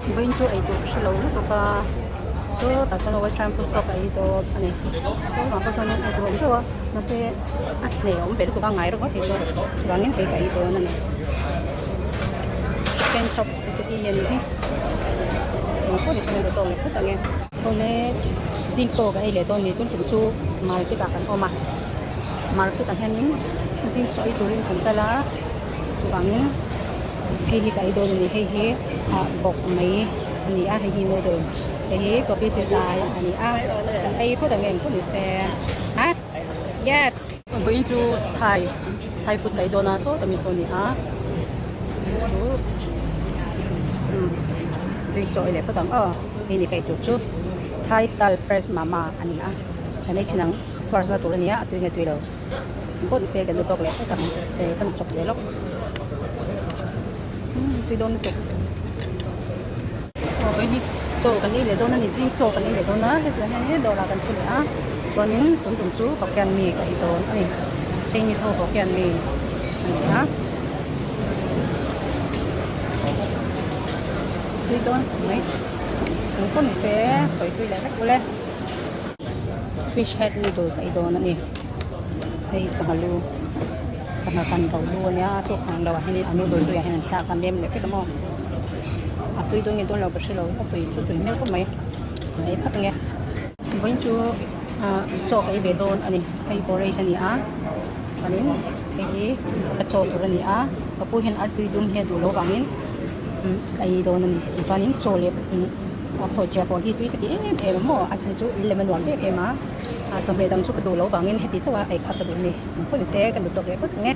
Vawiin chu eitur ka hrelo lutuk a chu tah chuan western food shop a ei dawn a ni chu vang pawh chuan eitur a awm deuh a mahse a hneh a awm ve lutuk a ngai ringawt hi chu chuvangin kei ka ei dawn a ni chicken chop spaghetti hi a nih hi engpawh ni se an duh tawk leh phawt ang e. Awle zing chaw ka ei leh dawn a ni tun tum chu market ah kan awm a market ah hianin zing chaw ei turin kan kal a chuvangin hei hi ka ei dawn a ni hei hi ah bawk mai a ni a hei hi noodles hei hi coffee silai a ni a kan ei phawt ang eng pawh ni se a yes vawiin chu thai thai food ka ei dawn a saw ta mi saw a ni a chu umm zing chaw ei leh phawt ang aw hei ni ka ei tur chu thai style fresh mama a ni a kan ei thin ang first na tur a ni a a tui nge tui lo. Pawh ni se kan duh tawk leh vek ang eh kan chawp ve lawk umm tui dawn lutuk aw hei hi chaw kan ei leh dawn a ni zing chaw kan ei leh dawn a hetiang hian he dawrah kan thu leh a chuanin tun tum chu hokkien mi ka ei dawn a ni chinese ho hokkien mi a ni a tui dawn khawp mai eng pawh ni se sawi tui leh vek ule. Fish head noodle ka ei dawn a ni hei sangha lu sangha kan ro lu a nia a suk ang lo ah hian a noodle tui ah hian an thlak a lem leh vek a maw a tui dawn nge dawn lo ka hre lo a tui chu tui hmel khawp mai a ei phawt ang e vawiin chu ah chaw ka ei ve dawn a ni hei porridge a ni a chuanin hei hi ka chaw tur a ni a ka pu hian artui dum hi a duh loh vangin ka ei dawn a ni chuanin chaw leh. A sawi chiah pawh hi tui ka ti em em a maw a chhan chu lem a nuam em em a a chawhmeh dang chu ka duh loh vangin heti chauh a ei kha ka duh a ni engpawh ni se ka duh tawk leh phawt ang e.